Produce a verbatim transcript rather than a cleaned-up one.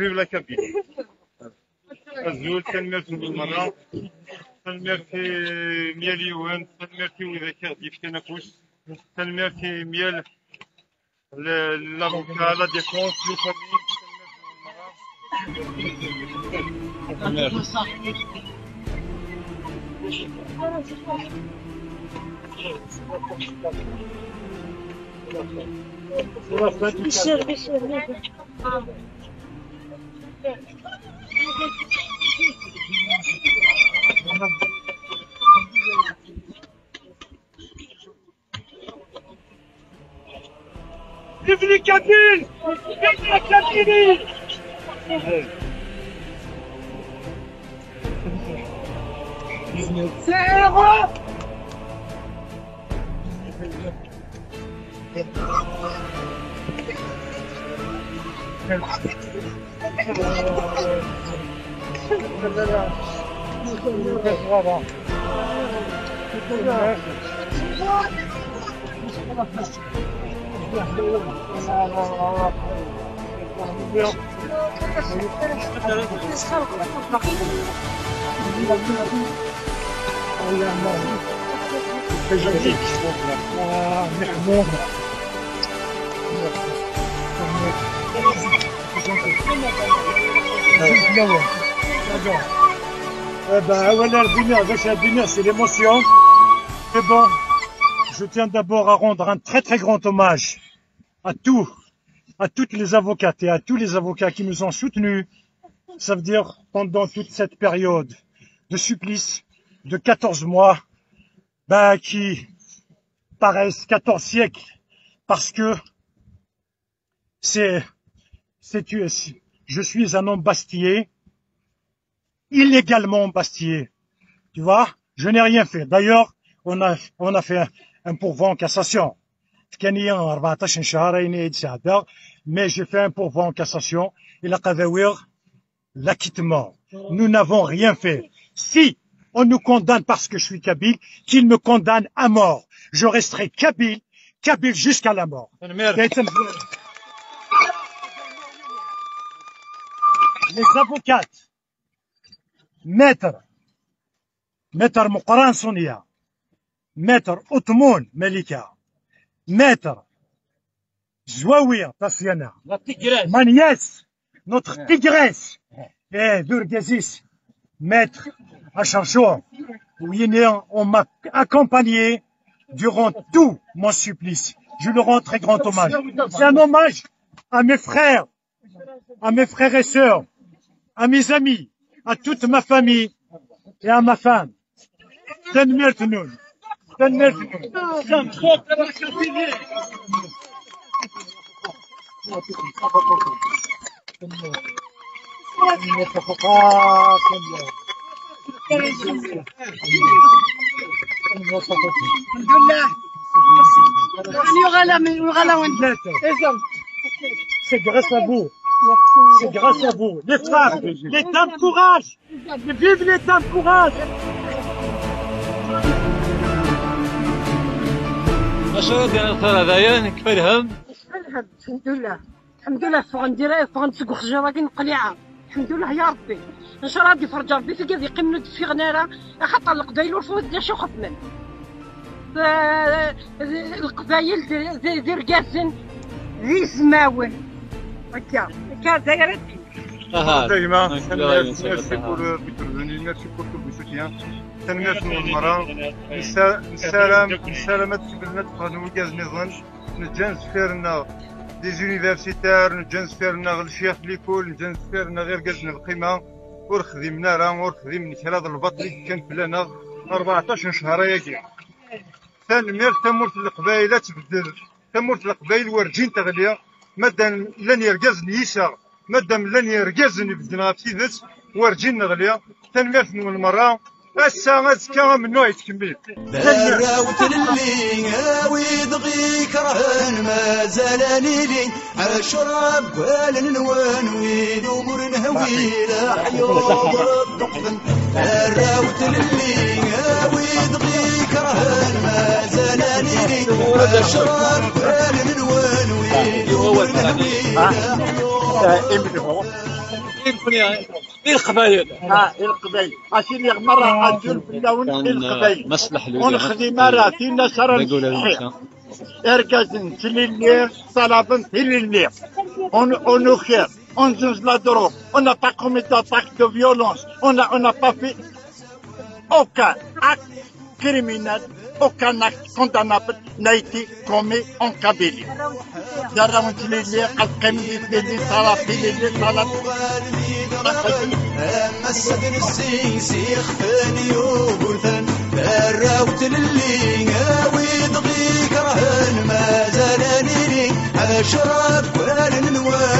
Vive la Kabylie. Azul, tanemmirt n lmerra. Tanemmirt i myal yiwen, tanemmirt i widak i ɣ-d-yefkan afus, tanemmirt i myal l-, l'avocat, la défense, les familles. Vive les Kabyles! Vive la Kabylie! C'est heureux! C'est gentil. Ah, merci. Eh ben, voilà, le bonheur, avec la bonheur, c'est l'émotion. C'est bon. Je tiens d'abord à rendre un très, très grand hommage à tous, à toutes les avocates et à tous les avocats qui nous ont soutenus. Ça veut dire pendant toute cette période de supplice de quatorze mois, bah, qui paraissent quatorze siècles, parce que c'est, c'est, je suis un homme bastillé, illégalement bastillé. Tu vois, je n'ai rien fait. D'ailleurs, on a, on a fait un, un pourvoi en cassation. كان ليا أربعطاش شهر، أين يتساعد. Mais j'ai fait un pourvoi en cassation. Il a l'acquittement. Nous n'avons rien fait. Si on nous condamne parce que je suis kabyle, qu'il me condamne à mort. Je resterai kabyle, kabyle jusqu'à la mort. Les avocates, maître, maître Mouqran Sonia, maître Outmoun Malika, maître Zouaouia Tassiana, la tigresse, ma nièce, notre tigresse, et Durgazis, maître Acharchour, on m'a accompagné durant tout mon supplice. Je leur rends très grand hommage. C'est un hommage à mes frères, à mes frères et sœurs, à mes amis, à toute ma famille et à ma femme. Tanemmirt-nwen. Tanemmirt-nwen. الحمد لله. يعني يغلى من، يغلى وين؟ C'est grâce à vous. C'est grâce à vous. Les femmes, les dames, courage. Vive les dames, courage. Acu ara d-iniḍ tura dayen, kfa lhem? Kfa lhem, الحمد لله. الحمد لله، ffɣen diri-, ffɣen seg uxjiḍ-agi n qliɛa. الحمد لله يا ربي. إن شاء الله ad ifreǧ Rebbi tigi ad yeqqimen ur d-ffiɣen ara, axaṭer Leqbayel ur tewwiḍ d acu xedmen. Eh, Leqbayel d, d, d irgazen, d izmawen. Akka, akka d ayra-agi. Aha. Dayma, merci, merci pour, euh, votre venue, merci pour tout le soutien. Tanemmirt n lmerra. Nessa-, nessaram, nessaram ad kemmlen ad ffɣen wigad nniḍen. Neǧǧa anzeffir-nneɣ des universitaires, neǧǧa anzeffir-nneɣ lecyax n likul, neǧǧa anzeffir-nneɣ irgazen n lqima. Ur xdimen ara, ur xdimen kra d lbaṭel i yekkan fell-aneɣ. Rbeɛṭac n ccehṛ ayagi. Tanemmirt, tamurt n Leqbayel ad tbeddel. Tamurt n Leqbayel werǧin teɣli. Madam llan yergazen n yiseɣ, madam llan yergazen ibedden ɣef tidet, werǧin neɣli. Tanemmirt-nwen merra. Ass-a, azekka, amennuɣ yettkemmil. D arraw tlelli, a wid ɣ-ikerhen mazal ad nili. Acrab n wallen-nwen, wid umi ur nehwi leḥyuḍ ṭṭuqten. Arraw tlelli, a wid ɣ-ikerhen mazal ad nili. Acrab n wallen-nwen, wid umi ur nehwi leḥyuḍ ṭṭuqten. I Leqbayel. Ah, i Leqbayel. Acu i lliɣ merra azul fell-awen i Leqbayel. Ur nexdim ara tin ara nesseḥi. Irgazen ttilelli, ṭṭalaben tilelli. On, on nous cherche, on nous la drogue, on n'a pas commis d'attaque de violence, on n'a, on n'a pas fait aucun acte criminel, aucun acte condamnable n'a été commis en Kabylie. Dara n tlelli, ad qqimen di tlelli, ṭṭalab tilelli, ṭṭalab. Am ass-d nessin s ixef n Yugurten, tarrawt tlelli, awi-d ɣ-ikerhen, mazal ad nili, acrab n wallen n wa.